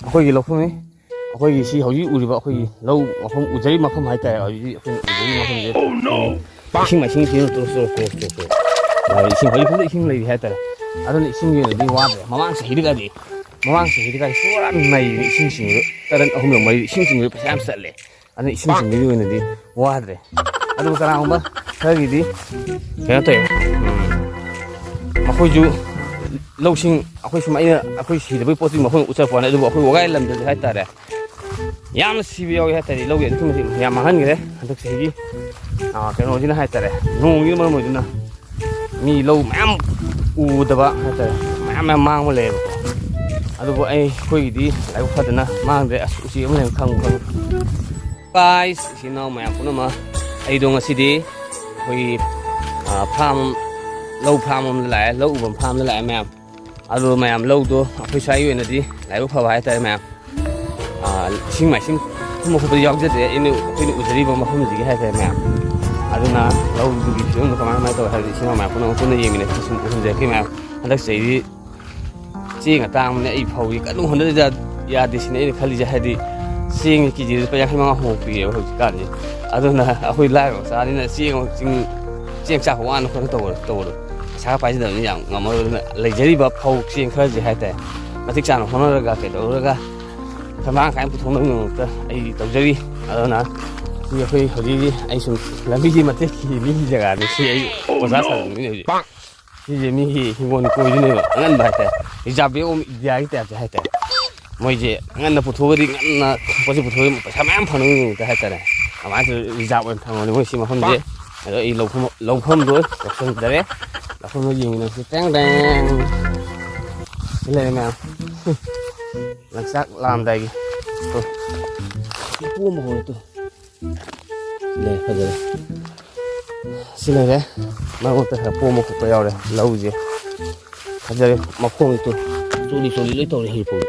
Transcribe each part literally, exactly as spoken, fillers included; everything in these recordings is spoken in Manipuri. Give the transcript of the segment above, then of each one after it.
ꯑꯩꯈꯣꯏꯒꯤ ꯂꯧꯐꯝꯅꯤ꯫ ꯑꯩꯈꯣꯏꯒꯤ ꯁꯤ ꯍꯧꯖꯤꯛ ꯎꯔꯤꯕ ꯑꯩꯈꯣꯏꯒꯤ ꯂꯧ ꯃꯐꯝ, ꯎꯖꯔꯤ ꯃꯐꯝ ꯍꯥꯏꯇꯥꯔꯦ꯫ ꯍꯧꯖꯤꯛ ꯑꯩꯈꯣꯏꯅ ꯎꯖꯔꯤ ꯃꯐꯝꯁꯦ ꯏꯁꯤꯡ ꯃꯥꯏꯁꯤꯡ ꯁꯤꯅ ꯇꯣꯛ ꯇꯣꯛ ꯇꯣꯛ ꯇꯣꯛ꯫ ꯑ, ꯏꯁꯤꯡ ꯍꯧꯖꯤꯛ ꯐꯥꯎꯗ ꯏꯁꯤꯡ ꯂꯩꯔꯤ ꯍꯥꯏꯇꯥꯔꯦ꯫ ꯑꯗꯨꯅ ꯏꯁꯤꯡꯒꯤ ꯑꯣꯏꯅꯗꯤ ꯋꯥꯗ꯭ꯔꯦ꯫ ꯃꯃꯥꯡ ꯆꯍꯤꯗꯒꯗꯤ, ꯃꯃꯥꯡ ꯆꯍꯤꯗꯒꯗꯤ ꯄꯨꯔꯥ ꯅꯩꯔꯦ ꯏꯁꯤꯡ ꯆꯤꯡꯕꯗ꯫ ꯇꯔꯟ ꯑꯍꯨꯝꯂꯛ ꯃꯔꯤ ꯏꯁꯤꯡ ꯆꯤꯡꯕꯗ ꯄꯩꯁꯥ ꯌꯥꯝ ꯆꯠꯂꯦ꯫ ꯑꯗꯨꯅ ꯏꯁꯤꯡ ꯆꯤꯡꯕꯒꯤ ꯑꯣꯏꯅꯗꯤ ꯋꯥꯗ꯭ꯔꯦ꯫ ꯑꯗꯨꯕꯨ ꯀꯅꯥꯒꯨꯝꯕ ꯈꯔꯒꯤꯗꯤ ꯀꯩꯅꯣ ꯇꯧꯋꯦ, ꯎꯝ, ꯃꯈꯣꯏꯁꯨ ꯂꯧꯁꯤꯡ ꯑꯩꯈꯣꯏ ꯁꯨꯝ ꯑꯩꯅ ꯑꯩꯈꯣꯏ ꯁꯤꯗꯕꯒꯤ ꯄꯣꯠꯇꯨꯒꯤ ꯃꯈꯣꯏꯅ ꯎꯠꯆꯔꯛꯄ ꯋꯥꯅꯤ꯫ ꯑꯗꯨꯕꯨ ꯑꯩꯈꯣꯏ ꯋꯥꯒꯥꯏ ꯂꯝꯗꯗꯤ ꯍꯥꯏꯇꯥꯔꯦ, ꯌꯥꯝꯅ ꯁꯤꯕ ꯌꯥꯎꯋꯤ ꯍꯥꯏꯇꯥꯔꯦ꯫ ꯂꯧꯒꯤ ꯑꯗꯨꯛꯀꯤ ꯃꯇꯤꯛ ꯌꯥꯝ ꯃꯥꯡꯍꯟꯈ꯭ꯔꯦ ꯍꯟꯗꯛ ꯆꯍꯤꯒꯤ꯫ ꯑꯥ, ꯀꯩꯅꯣꯁꯤꯅ ꯍꯥꯏꯇꯥꯔꯦ, ꯅꯣꯡꯁꯤꯅ ꯃꯔꯝ ꯑꯣꯏꯗꯨꯅ ꯃꯤ ꯂꯧ ꯃꯌꯥꯝ ꯎꯗꯕ ꯍꯥꯏꯇꯥꯔꯦ, ꯃꯌꯥꯝ ꯃꯌꯥꯝ ꯃꯥꯡꯕ ꯂꯩꯌꯦꯕꯀꯣ꯫ ꯑꯗꯨꯕꯨ ꯑꯩꯈꯣꯏꯒꯤꯗꯤ ꯂꯥꯏꯕꯛ ꯐꯗꯅ ꯃꯥꯡꯗ꯭ꯔꯦ꯫ ꯑꯁ, ꯎꯆꯦꯛ ꯑꯃ ꯂꯩꯕ ꯈꯪꯕ ꯈꯪꯉꯤ꯫ ꯒꯥꯏꯁ, ꯏꯆꯤꯟ ꯏꯅꯥꯎ ꯃꯌꯥꯝ ꯄꯨꯝꯅꯃꯛ, ꯑꯩꯗꯣ ꯉꯁꯤꯗꯤ ꯑꯩꯈꯣꯏꯒꯤ, ꯑꯥ, ꯐꯥꯝ, ꯂꯧ ꯐꯥꯝ ꯑꯃꯗ ꯂꯥꯛꯑꯦ, ꯂꯧ ꯎꯐꯝ ꯐꯥꯝꯗ ꯂꯥꯛꯑꯦ ꯃꯌꯥꯝ꯫ ꯑꯗꯣ ꯃꯌꯥꯝ, ꯂꯧꯗꯣ ꯑꯩꯈꯣꯏ ꯁ꯭ꯋꯥꯏꯒꯤ ꯑꯣꯏꯅꯗꯤ ꯂꯥꯏꯕꯛ ꯐꯕ ꯍꯥꯏꯇꯥꯔꯦ ꯃꯌꯥꯝ꯫ ꯑꯥ, ꯏꯁꯤꯡ ꯃꯥꯏꯁꯤꯡ ꯊꯨꯝꯕ ꯈꯣꯠꯄꯗꯤ ꯌꯥꯎꯖꯗꯦ, ꯑꯩꯅ, ꯑꯩꯈꯣꯏꯅ ꯎꯖꯔꯤꯕ ꯃꯐꯝꯁꯤꯒꯤ ꯍꯥꯏꯇꯥꯔꯦ ꯃꯌꯥꯝ꯫ ꯑꯗꯨꯅ ꯂꯧꯗꯨꯒꯤ ꯐꯤꯕꯝꯗꯣ ꯀꯃꯥꯏ ꯀꯃꯥꯏꯅ ꯇꯧꯋꯦ ꯍꯥꯏꯕꯗꯤ ꯏꯆꯤꯟ ꯏꯅꯥꯎ ꯃꯌꯥꯝ ꯄꯨꯝꯅꯃꯛ ꯄꯨꯟꯅ ꯌꯦꯡꯃꯤꯟꯅꯁꯤ꯫ ꯁꯨꯝ ꯎꯍꯟꯖꯔꯛꯀꯦ ꯃꯌꯥꯝ꯫ ꯍꯟꯗꯛ ꯆꯍꯤꯗꯤ ꯆꯦꯡ ꯑꯇꯥꯡꯕꯅꯦ, ꯑꯩ ꯐꯧꯒꯤ ꯀꯟꯅ ꯍꯣꯠꯅꯗ ꯌꯥꯗꯦ ꯁꯤꯅꯦ ꯑꯩꯅ ꯈꯜꯂꯤꯁꯦ꯫ ꯍꯥꯏꯗꯤ ꯆꯦꯡ ꯀꯦ ꯖꯤꯗ ꯂꯨꯄꯥ ꯌꯥꯡꯈꯩ ꯃꯉꯥ ꯍꯣꯡꯉꯛꯄꯤꯌꯦꯕ ꯍꯧꯖꯤꯛꯀꯥꯟꯁꯦ꯫ ꯑꯗꯨꯅ ꯑꯩꯈꯣꯏ ꯂꯥꯏꯔꯕ ꯃꯆꯥꯅꯤꯅ ꯆꯦꯡ, ꯆꯦꯡ, ꯆꯦꯡ ꯆꯥꯛ ꯋꯥꯅ ꯈꯣꯠꯅ ꯇꯧꯕꯗꯣ, ꯇꯧꯕꯗꯣ ꯄꯩꯁꯥ ꯄꯥꯏꯖꯗꯕꯅꯤꯅ ꯌꯥꯝ ꯉꯝꯃꯔꯣꯏ꯫ ꯑꯗꯨꯅ ꯂꯩꯖꯔꯤꯕ ꯐꯧ ꯆꯦꯡ ꯈꯔꯁꯦ ꯍꯥꯏꯇꯥꯔꯦ, ꯃꯇꯤꯛ ꯆꯥꯅ ꯍꯣꯠꯅꯔꯒ ꯀꯩꯗꯧꯔꯒ ꯈꯔ ꯃꯔꯥꯡ ꯀꯥꯏꯅ ꯄꯨꯊꯣꯛꯅꯕꯒꯤꯗꯃꯛꯇ ꯑꯩ ꯇꯧꯖꯔꯤ꯫ ꯑꯗꯨꯅ ꯁꯤ ꯑꯩꯈꯣꯏ ꯍꯧꯖꯤꯛ ꯑꯩ ꯁꯨꯝ ꯂꯝꯕꯤꯒꯤ ꯃꯇꯦꯛꯀꯤ ꯃꯤꯒꯤ ꯖꯒꯥꯅꯤ꯫ ꯁꯤ ꯑꯩ ꯑꯣꯖꯥ ꯁꯥꯖꯟꯗꯣꯏꯅꯦ ꯍꯧꯖꯤꯛ꯫ ꯁꯤꯁꯦ ꯃꯤꯒꯤ ꯍꯤꯡꯒꯣꯜ ꯀꯣꯏꯗꯣꯏꯅꯦꯕ, ꯑꯉꯟꯕ ꯍꯥꯏꯇꯥꯔꯦ, reserve of India ꯒꯤ type ꯇ ꯍꯥꯏꯇꯥꯔꯦ꯫ ꯃꯣꯏꯁꯦ ꯉꯟꯅ ꯄꯨꯊꯣꯛꯑꯒꯗꯤ ꯉꯟꯅ ꯄꯣꯠꯁꯦ ꯄꯨꯊꯣꯛꯑꯒꯗꯤ ꯄꯩꯁꯥ ꯃꯌꯥꯝ ꯐꯪꯅꯕꯒꯤꯗꯃꯛꯇ ꯍꯥꯏꯇꯥꯔꯦ꯫ ꯑꯗꯨꯃꯥꯏꯅ ꯇꯧꯔꯒ reserve ꯑꯣꯏꯅ ꯊꯝꯃꯕꯅꯤ ꯃꯣꯏ ꯁꯤ ꯃꯐꯝꯁꯦ꯫ ꯑꯗꯣ ꯑꯩ ꯂꯧꯐꯝ, ꯂꯧꯐꯝꯗꯣ ꯌꯧꯁꯤꯟꯖꯔꯦ꯫ ꯂꯧꯐꯝꯗꯣ ꯌꯦꯡꯃꯤꯟꯅꯁꯤ꯫ ꯇꯦꯡ ꯇꯦꯡ꯫ ꯁꯤ ꯂꯩꯔꯦ ꯃꯌꯥꯝ꯫ ꯂꯪꯆꯥꯛ ꯂꯥꯛꯑꯝꯗꯥꯏꯒꯤ꯫ ꯇꯨ꯫ ꯁꯤ ꯄꯣꯝꯕ ꯍꯧꯔꯦ ꯇꯨ꯫ ꯂꯩ, ꯐꯖꯔꯦ꯫ ꯁꯤ ꯂꯩꯔꯦ꯫ ꯃꯔꯛ ꯃꯔꯛꯇ ꯈꯔ ꯄꯣꯝꯕ ꯈꯣꯠꯄ ꯌꯥꯎꯔꯦ ꯂꯧꯁꯦ꯫ ꯐꯖꯔꯦ ꯃꯈꯣꯡꯁꯦ ꯇꯨ꯫ ꯆꯣꯠꯂꯤ ꯆꯣꯠꯂꯤ ꯂꯣꯏ ꯇꯧꯔꯦ ꯍꯧꯖꯤꯛ ꯐꯥꯎꯗꯤ꯫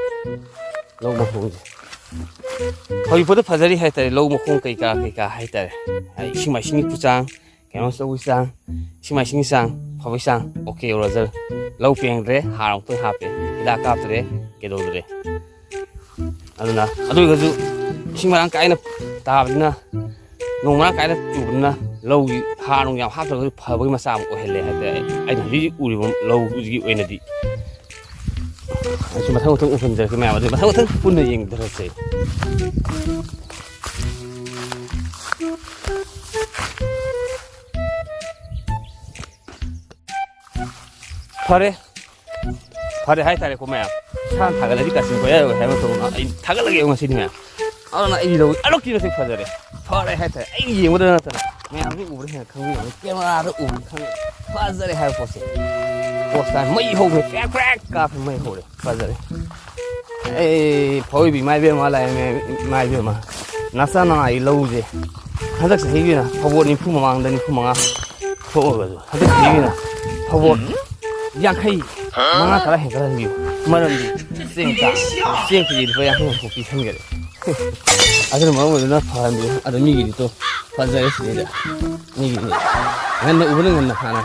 ꯂꯧ ꯃꯈꯣꯡꯁꯦ꯫ ꯍꯧꯖꯤꯛ ꯐꯥꯎꯗ ꯐꯖꯔꯤ ꯍꯥꯏꯇꯥꯔꯦ, ꯂꯧ ꯃꯈꯣꯡ ꯀꯩꯀꯥ ꯀꯩꯀꯥ ꯍꯥꯏꯇꯥꯔꯦ꯫ ꯍꯥꯏꯗꯤ ꯏꯁꯤꯡ ꯃꯥꯏꯁꯤꯡꯒꯤ ꯈꯨꯆꯥꯡ, ꯀꯩꯅꯣ ꯇꯧꯕꯒꯤ ꯆꯥꯡ, ꯏꯁꯤꯡ ꯃꯥꯏꯁꯤꯡꯒꯤ ꯆꯥꯡ, ꯐꯕꯒꯤ ꯆꯥꯡ, ꯑꯣꯀꯦ ꯔꯣꯖꯔ꯫ ꯂꯧ ꯄꯦꯡꯗ꯭ꯔꯦ, ꯍꯥꯔ ꯑꯃꯨꯛꯇꯪ ꯍꯥꯞꯄꯦ, ꯍꯤꯗꯥꯛ ꯀꯥꯞꯇ꯭ꯔꯦ, ꯀꯩꯗꯧꯗ꯭ꯔꯦ꯫ ꯑꯗꯨꯅ ꯑꯗꯨ ꯑꯣꯏꯔꯒꯁꯨ ꯏꯁꯤꯡ ꯃꯔꯥꯡ ꯀꯥꯏꯅ ꯇꯥꯕꯅꯤꯅ, ꯅꯣꯡ ꯃꯔꯥꯡ ꯀꯥꯏꯅ ꯆꯨꯕꯅꯤꯅ ꯂꯧꯒꯤ ꯍꯥꯔ ꯅꯨꯡ ꯌꯥꯝ ꯍꯥꯞꯇ꯭ꯔꯒꯁꯨ ꯐꯕꯒꯤ ꯃꯆꯥ ꯑꯃ ꯑꯣꯏꯍꯜꯂꯦ ꯍꯥꯏꯇꯥꯔꯦ꯫ ꯑꯩꯅ ꯍꯧꯖꯤꯛ ꯍꯧꯖꯤꯛ ꯎꯔꯤꯕ ꯂꯧꯁꯤꯒꯤ ꯑꯣꯏꯅꯗꯤ꯫ ꯑꯩꯁꯨ ꯃꯊꯪ ꯃꯊꯪ ꯎꯍꯟꯖꯔꯛꯀꯦ ꯃꯌꯥꯝ, ꯑꯗꯨ ꯃꯊꯪ ꯃꯊꯪ ꯄꯨꯟꯅ ꯌꯦꯡꯊꯔꯁꯦ꯫ ꯐꯔꯦ, ꯐꯔꯦ ꯍꯥꯏꯇꯥꯔꯦꯀꯣ ꯃꯌꯥꯝ꯫ ꯏꯁꯥꯅ ꯊꯥꯒꯠꯂꯗꯤ ꯀꯥꯆꯤꯟ ꯀꯣꯏꯌꯥ ꯌꯧꯋꯦ ꯍꯥꯏꯕ ꯃꯇꯝꯗ ꯑꯩ ꯊꯥꯒꯠꯂꯒꯦꯕ ꯉꯁꯤꯗꯤ ꯃꯌꯥꯝ꯫ ꯑꯗꯨꯅ ꯑꯩ ꯂꯧ ꯑꯗꯨꯛꯀꯤ ꯃꯇꯤꯛ ꯐꯖꯔꯦ꯫ ꯐꯔꯦ ꯍꯥꯏꯇꯥꯔꯦ꯫ ꯑꯩ ꯌꯦꯡꯕꯗ ꯅꯠꯇꯅ ꯃꯌꯥꯝꯁꯨ ꯎꯕꯗ ꯍꯦꯟꯅ ꯈꯪꯕꯤꯔꯝꯒꯅꯤ꯫ ꯀꯦꯃꯦꯔꯥꯗ ꯎꯕꯗꯤ ꯈꯪꯉꯦ꯫ ꯐꯖꯔꯦ ꯍꯥꯏꯕ ꯄꯣꯠꯁꯦ꯫ ꯄꯣꯁꯇꯥꯏ ꯃꯩ ꯍꯧꯈ꯭ꯔꯦ꯫ ꯀ꯭ꯔꯦꯛ ꯀ꯭ꯔꯦꯛ ꯀꯥꯞꯄꯦ ꯃꯩ ꯍꯧꯔꯦ꯫ ꯐꯖꯔꯦ꯫ ꯑꯩ ꯐꯧꯏꯕꯤ ꯏꯃꯥ ꯏꯕꯦꯝꯃ ꯂꯥꯛꯑꯦ, ꯏꯃꯥ ꯏꯕꯦꯝꯃ꯫ ꯅꯆꯥ ꯅꯅꯥꯏ ꯂꯧꯁꯦ꯫ ꯍꯟꯗꯛ ꯆꯍꯤꯒꯤ ꯑꯣꯏꯅ ꯐꯧꯕꯣꯠ ꯅꯤꯐꯨ ꯃꯃꯥꯡꯗ ꯅꯤꯐꯨ ꯃꯉꯥ ꯊꯣꯛꯑꯒꯁꯨ ꯍꯟꯗꯛ ꯆꯍꯤꯒꯤ ꯑꯣꯏꯅ ꯐꯧꯕꯣꯠ ꯌꯥꯡꯈꯩ ꯃꯉꯥ ꯇꯔꯥ ꯍꯦꯟꯒꯠꯍꯟꯕꯤꯌꯨ꯫ ꯃꯔꯝꯗꯤ ꯆꯦꯡ ꯆꯥ-, ꯆꯦꯡ ꯀꯦꯖꯤ ꯂꯨꯄꯥ ꯌꯥꯡꯈꯩ ꯍꯨꯝꯐꯨ ꯄꯤꯁꯟꯈꯔꯦ꯫ ꯑꯗꯨꯅ ꯃꯔꯝ ꯑꯣꯏꯗꯨꯅ ꯐꯍꯟꯕꯤꯌꯨ꯫ ꯑꯗꯣ ꯃꯤꯒꯤꯗꯤ ꯇꯣ ꯐꯖꯔꯦ ꯁꯤꯗꯩꯗ꯫ ꯃꯤꯒꯤꯗꯤ ꯉꯟꯅ ꯎꯕꯅ ꯉꯟꯅ ꯍꯥꯟꯅ꯫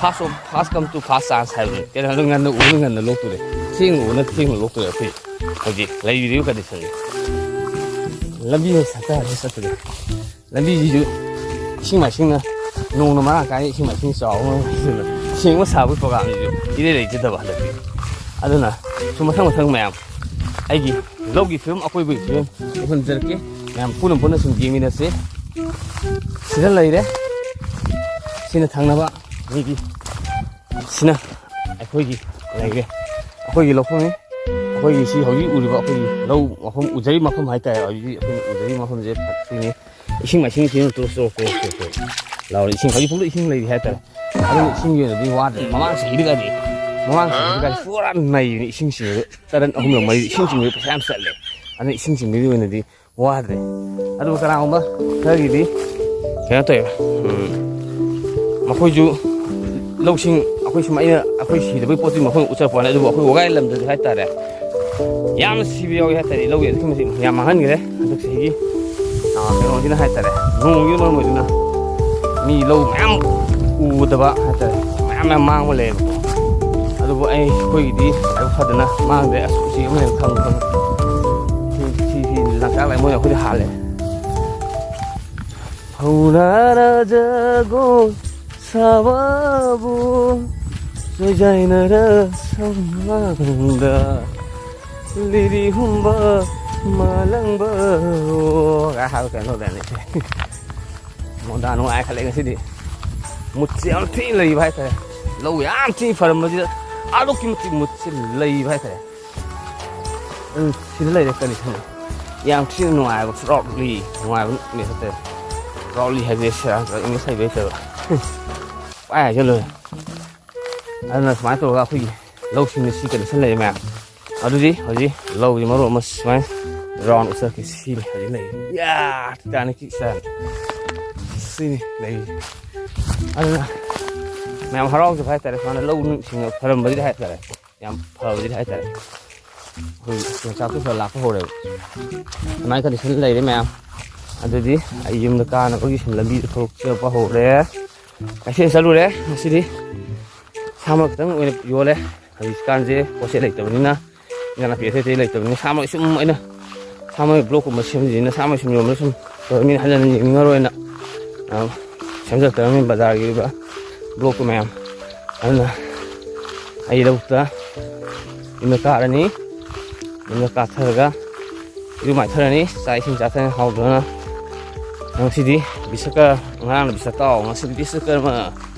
First of, first come to first chance ꯍꯥꯏꯕꯅꯤ꯫ ꯀꯩꯅꯣ, ꯑꯗꯨ ꯉꯟꯅ ꯎꯕꯅ ꯉꯟꯅ ꯂꯣꯛꯇꯣꯔꯦ꯫ ꯊꯦꯡꯅ ꯎꯕꯅ ꯊꯦꯡꯅ ꯂꯣꯛꯇꯣꯔꯦ ꯑꯩꯈꯣꯏ ꯍꯧꯖꯤꯛ ꯂꯩꯕꯤꯔꯤꯕ condition ꯁꯦ꯫ ꯂꯝꯕꯤ ꯁꯛꯇ ꯍꯥꯏꯕ ꯆꯠꯄꯗ ꯂꯝꯕꯤꯁꯤꯁꯨ ꯏꯁꯤꯡ ꯃꯥꯏꯁꯤꯡꯅ, ꯅꯣꯡꯅ ꯃꯔꯥꯡ ꯀꯥꯏꯅ ꯏꯁꯤꯡ ꯃꯥꯏꯁꯤꯡ ꯆꯥꯎꯕ ꯃꯔꯝ ꯑꯣꯏꯗꯨꯅ ꯁꯦꯡꯕ ꯁꯥꯕꯒꯤ program ꯁꯤꯁꯨ ꯏꯔꯩ ꯂꯩꯖꯗꯕ ꯍꯟꯗꯛꯇꯤ꯫ ꯑꯗꯨꯅ ꯁꯨꯝ ꯃꯊꯪ ꯃꯊꯪ ꯃꯌꯥꯝ ꯑꯩꯒꯤ ꯂꯧꯒꯤ ꯐꯤꯕꯝ, ꯑꯀꯣꯏꯕꯒꯤ ꯐꯤꯕꯝ ꯎꯍꯟꯖꯔꯛꯀꯦ꯫ ꯃꯌꯥꯝ ꯄꯨꯟꯅ ꯄꯨꯟꯅ ꯁꯨꯝ ꯌꯦꯡꯃꯤꯟꯅꯁꯤ꯫ ꯁꯤꯗ ꯂꯩꯔꯦ꯫ ꯁꯤꯅ ꯊꯪꯅꯕ ꯃꯤꯒꯤ, ꯁꯤꯅ ꯑꯩꯈꯣꯏꯒꯤ ꯂꯩꯔꯦ꯫ ꯑꯩꯈꯣꯏꯒꯤ ꯂꯧꯐꯝꯅꯤ꯫ ꯑꯩꯈꯣꯏꯒꯤ ꯁꯤ ꯍꯧꯖꯤꯛ ꯎꯔꯤꯕ ꯑꯩꯈꯣꯏꯒꯤ ꯂꯧ ꯃꯐꯝ, ꯎꯖꯔꯤꯕ ꯃꯐꯝ ꯍꯥꯏꯇꯥꯔꯦ꯫ ꯍꯧꯖꯤꯛ ꯑꯩꯈꯣꯏꯅ ꯎꯖꯔꯤꯕ ꯃꯐꯝꯁꯦ ꯐꯠꯇ꯭ꯔꯤꯅꯤ꯫ ꯏꯁꯤꯡ ꯃꯥꯏꯁꯤꯡ ꯊꯤꯅ ꯇꯣ-, ꯇꯣ-, ꯇꯣ-, ꯇꯣ-, ꯇꯣ-, ꯂꯥꯎꯔꯦ꯫ ꯏꯁꯤꯡ ꯍꯧꯖꯤꯛ ꯐꯥꯎꯗ ꯏꯁꯤꯡ ꯂꯩꯔꯤ ꯍꯥꯏꯇꯥꯔꯦ꯫ ꯑꯗꯨꯅ ꯏꯁꯤꯡꯒꯤ ꯑꯣꯏꯅꯗꯤ ꯋꯥꯗ꯭ꯔꯦ꯫ ꯃꯃꯥꯡ ꯆꯍꯤꯗꯒꯗꯤ, ꯃꯃꯥꯡ ꯆꯍꯤꯗꯒꯗꯤ ꯄꯨꯔꯥ ꯅꯩꯕꯅꯤ꯫ ꯏꯁꯤꯡ ꯆꯤꯡꯕꯗ ꯇꯔꯟ ꯑꯍꯨꯝꯂꯛ ꯃꯔꯤ ꯏꯁꯤꯡ ꯆꯤꯡꯕꯗ ꯄꯩꯁꯥ ꯌꯥꯝ ꯆꯠꯂꯦ꯫ ꯑꯗꯨꯅ ꯏꯁꯤꯡ ꯆꯤꯡꯕꯒꯤ ꯑꯣꯏꯅꯗꯤ ꯋꯥꯗ꯭ꯔꯦ꯫ ꯑꯗꯨꯒ ꯀꯅꯥꯒꯨꯝꯕ ꯈꯔꯒꯤꯗꯤ ꯀꯩꯅꯣ ꯇꯧꯋꯦꯕ, ꯎꯝ, ꯃꯈꯣꯏꯁꯨ ꯂꯧꯁꯤꯡ ꯑꯩꯈꯣꯏ ꯁꯨꯝ, ꯑꯩꯅ, ꯑꯩꯈꯣꯏ ꯁꯤꯗꯕꯒꯤ ꯄꯣꯠꯇꯨꯒꯤ ꯃꯈꯣꯏꯅ ꯎꯠꯆꯔꯛꯄ ꯋꯥꯅꯤ꯫ ꯑꯗꯨꯕꯨ ꯑꯩꯈꯣꯏ ꯋꯥꯒꯥꯏ ꯂꯝꯗꯗꯤ ꯍꯥꯏꯇꯥꯔꯦ, ꯌꯥꯝꯅ ꯁꯤꯕ ꯌꯥꯎꯏ ꯍꯥꯏꯇꯥꯔꯦ꯫ ꯂꯧꯒꯤ ꯑꯗꯨꯛꯀꯤ ꯃꯇꯤꯛ ꯌꯥꯝ ꯃꯥꯡꯍꯟꯈ꯭ꯔꯦ ꯍꯟꯗꯛ ꯆꯍꯤꯒꯤ, ꯑ, ꯀꯩꯅꯣꯁꯤꯅ ꯍꯥꯏꯇꯥꯔꯦ, ꯅꯣꯡꯒꯤ ꯃꯔꯝ ꯑꯣꯏꯗꯨꯅ ꯃꯤ ꯂꯧ ꯃꯌꯥꯝ ꯎꯗꯕ ꯍꯥꯏꯇꯥꯔꯦ, ꯃꯌꯥꯝ ꯃꯌꯥꯝ ꯃꯥꯡꯕ ꯂꯩꯌꯦꯕꯀꯣ꯫ ꯑꯗꯨꯕꯨ ꯑꯩ, ꯑꯩꯈꯣꯏꯒꯤꯗꯤ ꯂꯥꯏꯕꯛ ꯐꯗꯅ ꯃꯥꯡꯗ꯭ꯔꯦ꯫ ꯑꯁ, ꯎꯆꯦꯛ ꯑꯃ ꯂꯩꯔꯝꯃꯦ, ꯈꯪꯕ꯭ꯔꯥ ꯈꯪꯗꯦ꯫ ꯍꯧꯅꯥꯅ ꯖꯒꯣꯏ ꯁꯥꯕꯕꯨ ꯆꯣꯏꯖꯥꯏꯅꯔ ꯁꯝꯂꯥꯡꯗ ꯂꯤꯔꯤ ꯍꯨꯝꯕ ꯃꯥꯂꯪꯕ ꯀꯥꯏ ꯍꯥꯏꯕ ꯀꯩꯅꯣ ꯇꯧꯗꯥꯏꯅꯦ꯫ ꯃꯣꯟꯗꯥ ꯅꯨꯡꯉꯥꯏ ꯈꯜꯂꯦ ꯉꯁꯤꯗꯤ꯫ ꯃꯨꯠꯁꯦ ꯌꯥꯝ ꯊꯤꯅ ꯂꯩꯕ ꯍꯥꯏꯇꯥꯔꯦ꯫ ꯂꯧ ꯌꯥꯝ ꯊꯤꯅ ꯐꯔꯝꯕꯁꯤꯗ ꯑꯗꯨꯛꯀꯤ ꯃꯇꯤꯛ ꯃꯨꯠꯁꯦ ꯂꯩꯕ ꯍꯥꯏꯇꯥꯔꯦ꯫ ꯑꯗꯨ ꯁꯤꯗ ꯂꯩꯔꯦ ꯀꯟꯗꯤꯁꯟ꯫ ꯌꯥꯝ ꯊꯤꯅ ꯅꯨꯡꯉꯥꯏꯕ, ꯄ꯭ꯔꯥꯎꯠꯂꯤ ꯅꯨꯡꯉꯥꯏꯕ ꯅꯨꯃꯤꯠ ꯍꯥꯏꯇꯥꯔꯦ꯫ ꯄ꯭ꯔꯥꯎꯠꯂꯤ ꯍꯥꯏꯕꯁꯦ ꯁꯦꯔꯥꯟ ꯇꯨꯔꯥꯟ ꯏꯪꯂꯤꯁ ꯍꯩꯕ ꯍꯩꯇꯕ꯫ ꯄꯥꯏ ꯍꯥꯏꯖꯜꯂꯣꯏꯔꯦ꯫ ꯑꯗꯨꯅ ꯁꯨꯃꯥꯏꯅ ꯇꯧꯔꯒ ꯑꯩꯈꯣꯏꯒꯤ ꯂꯧꯁꯤꯡꯁꯦ ꯁꯤ ꯀꯟꯗꯤꯁꯟ ꯂꯩꯔꯦ ꯃꯌꯥꯝ꯫ ꯑꯗꯨꯗꯤ ꯍꯧꯖꯤꯛ ꯂꯧꯁꯤ ꯃꯔꯨ ꯑꯃ ꯁꯨꯃꯥꯏꯅ ꯔꯥꯎꯟ ꯎꯠꯆꯔꯛꯀꯦ꯫ ꯁꯤꯅꯤ ꯍꯧꯖꯤꯛ ꯂꯩꯔꯤ꯫ ꯌꯥ! ꯇꯤꯇꯥꯅꯤꯛꯀꯤ ꯏꯁꯇꯥꯏꯜ꯫ ꯁꯤꯅꯤ ꯂꯩꯔꯤ꯫ ꯑꯗꯨꯅ ꯃꯌꯥꯝ ꯍꯔꯥꯎꯖꯕ ꯍꯥꯏꯇꯥꯔꯦ꯫ ꯁꯨꯃꯥꯏꯅ ꯂꯧ ꯅꯨꯡꯁꯤꯡ ꯐꯔꯝꯕꯒꯤꯗꯤ ꯍꯥꯏꯇꯥꯔꯦ꯫ ꯌꯥꯝ ꯐꯕꯗꯤ ꯍꯥꯏꯇꯥꯔꯦ꯫ ꯑꯩꯈꯣꯏ ꯌꯣꯡꯆꯥꯛꯁꯨ ꯈꯔ ꯂꯥꯛꯄ ꯍꯧꯔꯦꯕ꯫ ꯑꯗꯨꯃꯥꯏꯅ ꯀꯟꯗꯤꯁꯟ ꯂꯩꯔꯦ ꯃꯌꯥꯝ꯫ ꯑꯗꯨꯗꯤ ꯑꯩ ꯌꯨꯝꯗ ꯀꯥꯅꯕꯒꯤ ꯁꯨꯝ ꯂꯝꯕꯤꯗ ꯊꯣꯛꯆꯔꯛꯄ ꯍꯧꯔꯦ꯫ ꯀꯩꯊꯦꯜ ꯆꯠꯂꯨꯔꯦ ꯉꯁꯤꯗꯤ꯫ ꯁꯥ ꯃꯔꯣꯏ ꯈꯤꯇꯪ ꯑꯣꯏꯅ ꯌꯣꯜꯂꯦ꯫ ꯍꯧꯖꯤꯛꯀꯥꯟꯁꯦ ꯄꯣꯠꯁꯦ ꯂꯩꯇꯕꯅꯤꯅ, ꯏꯟꯖꯥꯡ ꯅꯥꯄꯤ ꯑꯇꯩ ꯑꯇꯩ ꯂꯩꯇꯕꯅꯤꯅ ꯁꯥ ꯃꯔꯣꯏ ꯁꯨꯝ ꯑꯩꯅ ꯁꯥ ꯃꯔꯣꯏ ꯕ꯭ꯂꯣꯛꯀꯨꯝꯕ ꯁꯦꯝꯖꯤꯟꯅ ꯁꯥ ꯃꯔꯣꯏ ꯁꯨꯝ ꯌꯣꯟꯕ ꯁꯨꯝ ꯇꯧꯔ ꯃꯤꯅ ꯍꯟꯖꯟ ꯍꯟꯖꯟ ꯌꯦꯡꯅꯤꯡꯉꯔꯣꯏꯅ, ꯑ, ꯁꯦꯝꯖꯔꯛꯇꯕꯅꯤ ꯕꯖꯥꯔꯒꯤ ꯑꯣꯏꯕ ꯕ꯭ꯂꯣꯛꯇꯨ ꯃꯌꯥꯝ꯫ ꯑꯗꯨꯅ ꯑꯩ ꯂꯧꯕꯨꯛꯇ ꯌꯨꯝꯗ ꯀꯥꯔꯅꯤ꯫ ꯌꯨꯝꯗ ꯀꯥꯊꯔꯒ ꯏꯔꯨ ꯃꯥꯏꯊꯔꯅꯤ, ꯆꯥꯛ ꯏꯁꯤꯡ ꯆꯥꯊꯔꯅꯤ ꯍꯥꯎꯗꯅ꯫ ꯉꯁꯤꯗꯤ ꯕꯤꯁꯀ-, ꯉꯔꯥꯡꯅ ꯕꯤꯁꯀ ꯇꯥꯎ, ꯉꯁꯤꯗꯤ ꯕꯤꯁꯀꯔꯃ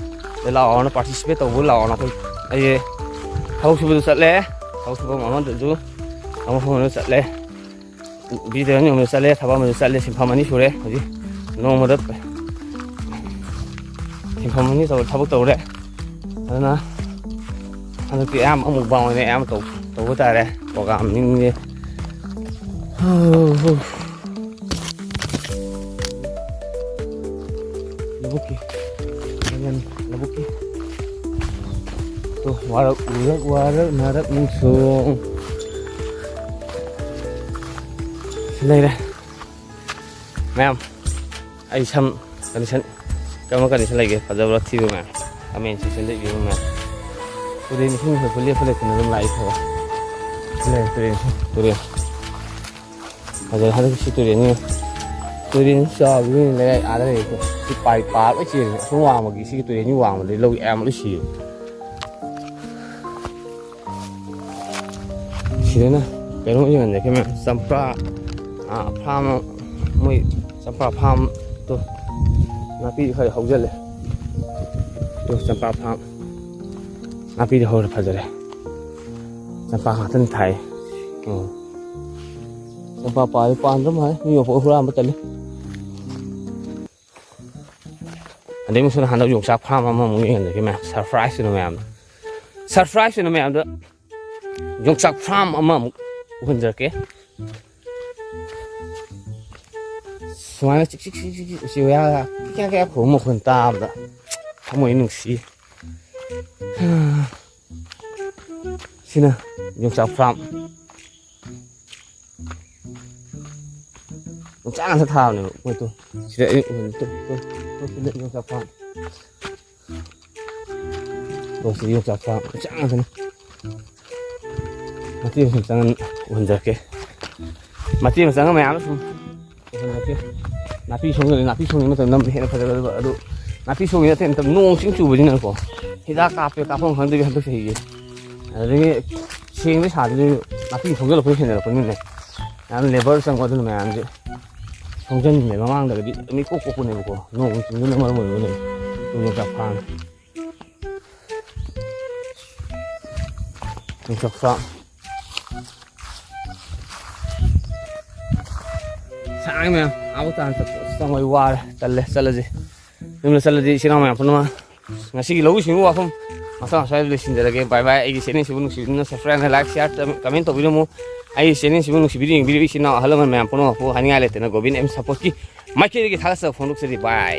ꯂꯥꯛꯑꯣꯅ, ꯄꯥꯔꯇꯤꯁꯤꯄꯦꯠ ꯇꯧꯕ ꯂꯥꯛꯑꯣꯅ ꯑꯩꯈꯣꯏ, ꯑꯩꯁꯦ ꯊꯕꯛ ꯁꯨꯕꯗ ꯆꯠꯂꯦ, ꯊꯕꯛ ꯁꯨꯐꯝ ꯑꯃꯗꯁꯨ, ꯊꯕꯛ ꯁꯨꯐꯝꯗ ꯆꯠꯂꯦ, ꯕꯤꯗ ꯑꯅꯤ ꯑꯍꯨꯝꯗ ꯆꯠꯂꯦ, ꯊꯕꯛ ꯑꯃꯗ ꯆꯠꯂꯦ, ꯁꯤꯟꯐꯝ ꯑꯅꯤ ꯁꯨꯔꯦ ꯍꯧꯖꯤꯛ ꯅꯣꯡꯃꯗ꯫ ꯁꯤꯟꯐꯝ ꯑꯅꯤ ꯇꯧꯔꯦ, ꯊꯕꯛ ꯇꯧꯔꯦ꯫ ꯑꯗꯨꯅ ꯍꯟꯗꯛꯇꯤ ꯑꯌꯥꯝꯕ ꯑꯃꯨꯛ ꯕꯥꯎꯟ ꯑꯣꯏꯅ ꯑꯌꯥꯝꯕ ꯇꯧ-, ꯇꯧꯕ ꯇꯥꯔꯦ ꯄ꯭ꯔꯣꯒꯥꯝꯅꯤꯡꯁꯦ꯫ ꯂꯧꯕꯨꯛꯀꯤ, ꯂꯧꯕꯨꯛꯀꯤ꯫ ꯇꯣ, ꯋꯥꯔꯛ, ꯎꯔꯛ, ꯋꯥꯔꯛ, ꯅꯥꯔꯛ, ꯅꯤꯡꯁꯣꯡ꯫ ꯂꯩꯔꯦ꯫ ꯃꯌꯥꯝ, ꯑꯩ ꯁꯝ ꯀꯟꯗꯤꯁꯟ, ꯀꯔꯝꯕ ꯀꯟꯗꯤꯁꯟ ꯂꯩꯒꯦ? ꯐꯖꯕ꯭ꯔꯥ ꯊꯤꯕ꯭ꯔꯥ ꯃꯌꯥꯝ? ꯀꯃꯦꯟ ꯁꯦꯛꯁꯟꯗ ꯏꯕꯤꯌꯨ ꯃꯌꯥꯝ꯫ ꯇꯨꯔꯦꯟ ꯏꯁꯤꯡ ꯈꯔ ꯂꯦꯞꯄ ꯂꯩꯇꯅ ꯑꯗꯨꯝ ꯂꯥꯛꯏ ꯈꯔ꯫ ꯂꯩ ꯇꯨꯔꯦꯟ ꯏꯁꯤꯡ, ꯇꯨꯔꯦꯟ꯫ ꯐꯖꯔꯦ꯫ ꯍꯟꯗꯛꯀꯤ ꯁꯤ ꯇꯨꯔꯦꯟꯅꯤ꯫ ꯇꯨꯔꯦꯟ ꯆꯥꯎꯕꯅꯤꯅ ꯂꯩꯔꯥꯏ ꯑꯥꯗ ꯂꯩꯔꯦ꯫ ꯁꯤ ꯄꯥꯏ ꯄꯥ ꯂꯣꯏ ꯆꯦꯜꯂꯦ꯫ ꯑꯁꯣꯝ ꯋꯥꯡꯃꯒꯤ ꯁꯤꯒꯤ ꯇꯨꯔꯦꯟꯒꯤ ꯋꯥꯡꯃꯗꯤ ꯂꯧ ꯑꯌꯥꯝꯕ ꯂꯣꯏ ꯁꯤꯌꯦ꯫ ꯁꯤꯗꯅ ꯀꯩꯅꯣ ꯌꯦꯡꯍꯟꯖꯒꯦ ꯃꯌꯥꯝ, ꯆꯝꯄ꯭ꯔꯥ, ꯑꯥ, ꯐꯥꯔꯝ, ꯃꯣꯏ ꯆꯝꯄ꯭ꯔꯥ ꯐꯥꯔꯝꯗꯣ ꯅꯥꯄꯤ ꯈꯔ ꯍꯧꯖꯜꯂꯦ꯫ ꯑꯗꯨ ꯆꯝꯄ꯭ꯔꯥ ꯐꯥꯔꯝ ꯅꯥꯄꯤꯗꯤ ꯍꯧꯔꯦ, ꯐꯖꯔꯦ꯫ ꯆꯝꯄ꯭ꯔꯥ ꯉꯥꯛꯇꯅꯤ ꯊꯥꯏ꯫ ꯎꯝ꯫ ꯆꯝꯄ꯭ꯔꯥ ꯄꯥꯜꯂꯤ ꯄꯥꯟꯗ꯭ꯔ ꯃꯥꯜꯂꯦ, ꯃꯤ ꯃꯄꯣꯠ ꯍꯨꯔꯥꯟꯕ ꯇꯜꯂꯤ꯫ ꯑꯗꯩ ꯑꯃꯨꯛꯁꯨ ꯍꯟꯗꯛ ꯌꯣꯡꯆꯥꯛ ꯐꯥꯔꯝ ꯑꯃꯃꯨꯛ ꯌꯦꯡꯍꯟꯖꯒꯦ ꯃꯌꯥꯝ, ꯁꯔꯄ꯭ꯔꯥꯏꯖ ꯑꯣꯏꯅ ꯃꯌꯥꯝꯗ꯫ ꯁꯔꯄ꯭ꯔꯥꯏꯖ ꯑꯣꯏꯅ ꯃꯌꯥꯝꯗ ꯌꯣꯡꯆꯥꯛ ꯐꯥꯔꯝ ꯑꯃꯃꯨꯛ ꯎꯍꯟꯖꯔꯛꯀꯦ꯫ ꯁꯨꯃꯥꯏꯅ ꯆꯤꯛ ꯆꯤꯛ ꯆꯤꯛ ꯆꯤꯛ ꯆꯤꯛ ꯎꯆꯦꯛ ꯋꯥꯌꯥ ꯀꯌꯥ ꯀꯌꯥ ꯈꯣꯡꯕ ꯃꯈꯣꯟ ꯇꯥꯕꯗ ꯊꯃꯣꯏ ꯅꯨꯡꯁꯤ꯫ ꯁꯤꯅ ꯌꯣꯡꯆꯥꯛ ꯐꯥꯔꯝ꯫ ꯌꯣꯡꯆꯥꯛ ꯉꯥꯛꯇ ꯊꯥꯕꯅꯦꯕ ꯃꯣꯏꯗꯣ꯫ ꯁꯤꯗ ꯑꯩ ꯎꯍꯟ-, ꯇꯨ, ꯇꯨ, ꯇꯨ, ꯁꯤꯗ ꯌꯣꯡꯆꯥꯛ ꯐꯥꯔꯝ꯫ ꯇꯣ, ꯁꯤꯗ ꯌꯣꯡꯆꯥꯛ ꯐꯥꯔꯝ ꯌꯣꯡꯆꯥꯛ ꯉꯥꯛꯇꯅꯤ꯫ ꯃꯇꯦꯛ ꯑꯃ ꯁꯨꯝ ꯆꯪꯉ ꯎꯍꯟꯖꯔꯛꯀꯦ꯫ ꯃꯇꯦꯛ ꯑꯃ ꯆꯪꯉ ꯃꯌꯥꯝ ꯁꯨꯝ ꯎꯍꯟꯖꯔꯛꯀꯦ꯫ ꯅꯥꯄꯤ ꯁꯣꯡꯖꯜꯂꯦ, ꯅꯥꯄꯤ ꯁꯣꯡꯕ ꯃꯇꯝꯗ ꯅꯝꯕ ꯍꯦꯟꯅ ꯐꯖꯒꯗꯕ꯫ ꯑꯗꯨ ꯅꯥꯄꯤ ꯁꯣꯡꯉꯤ ꯅꯠꯇꯦ, ꯅꯠꯇꯕ ꯅꯣꯡ ꯆꯤꯡ ꯆꯨꯕꯁꯤꯅꯀꯣ, ꯍꯤꯗꯥꯛ ꯀꯥꯞꯄꯦ, ꯀꯥꯞꯐꯝ ꯈꯪꯗꯕꯤ ꯍꯟꯗꯛ ꯆꯍꯤꯁꯦ꯫ ꯑꯗꯒꯤ ꯁꯦꯡꯕ ꯁꯥꯗꯨꯁꯨ ꯅꯥꯄꯤ ꯁꯣꯡꯖꯜꯂꯛꯄꯅ ꯍꯦꯟꯅꯔꯛꯄꯅꯤꯅꯦ꯫ ꯌꯥꯝ ꯂꯦꯕꯔ ꯆꯪꯕ ꯑꯗꯨꯅ ꯃꯌꯥꯝꯁꯦ ꯁꯣꯡꯖꯟꯕꯅꯦ꯫ ꯃꯃꯥꯡꯗꯒꯗꯤ ꯑꯗꯨꯝ ꯏꯀꯣꯛ ꯀꯣꯛꯄꯅꯦꯕꯀꯣ, ꯅꯣꯡ ꯆꯤꯡꯗꯨꯅ ꯃꯔꯝ ꯑꯣꯏꯔꯒꯅꯦ꯫ ꯇꯨ ꯌꯣꯡꯆꯥꯛ ꯐꯥꯔꯝ꯫ ꯌꯣꯡꯆꯥꯛ ꯐꯥꯔꯝ꯫ ꯁꯥꯡꯉꯦ ꯃꯌꯥꯝ, ꯑꯥꯕꯨꯛ ꯇꯥꯟꯅ ꯆꯠꯄ꯫ ꯑꯁ, ꯆꯪꯕꯩ ꯋꯥꯔꯦ, ꯇꯜꯂꯦ, ꯆꯠꯂꯁꯤ꯫ ꯌꯨꯝꯗ ꯆꯠꯂꯗꯤ ꯏꯆꯤꯟ ꯏꯅꯥꯎ ꯃꯌꯥꯝ ꯄꯨꯝꯅꯃꯛ ꯉꯁꯤꯒꯤ ꯂꯧꯎ ꯁꯤꯡꯎ ꯋꯥꯐꯝ ꯃꯇꯥꯡ ꯑꯁ꯭ꯋꯥꯏꯗ ꯂꯣꯏꯁꯤꯟꯖꯔꯒꯦ꯫ ꯕꯥꯏ ꯕꯥꯏ꯫ ꯑꯩꯒꯤ ꯆꯦꯅꯦꯜꯁꯤꯕꯨ ꯅꯨꯡꯁꯤꯕꯤꯗꯨꯅ subscribe, like, share, comment ꯇꯧꯕꯤꯔꯝꯃꯨ꯫ ꯑꯩꯒꯤ ꯆꯦꯅꯦꯜꯁꯤꯕꯨ ꯅꯨꯡꯁꯤꯕꯤꯗꯨꯅ ꯌꯦꯡꯕꯤꯔꯤꯕ ꯏꯆꯤꯟ ꯏꯅꯥꯎ ꯑꯍꯜ ꯂꯃꯟ ꯃꯌꯥꯝ ꯄꯨꯝꯅꯃꯛꯄꯨ ꯍꯥꯏꯅꯤꯡꯉꯥꯏ ꯂꯩꯇꯅ ꯒꯣꯕꯤꯟ ꯑꯦꯝ ꯁꯞꯄꯣꯔꯠꯀꯤ ꯃꯥꯏꯀꯩꯗꯒꯤ ꯊꯥꯒꯠꯆꯕ ꯐꯣꯡꯗꯣꯛꯆꯔꯤ꯫ ꯕꯥꯏ꯫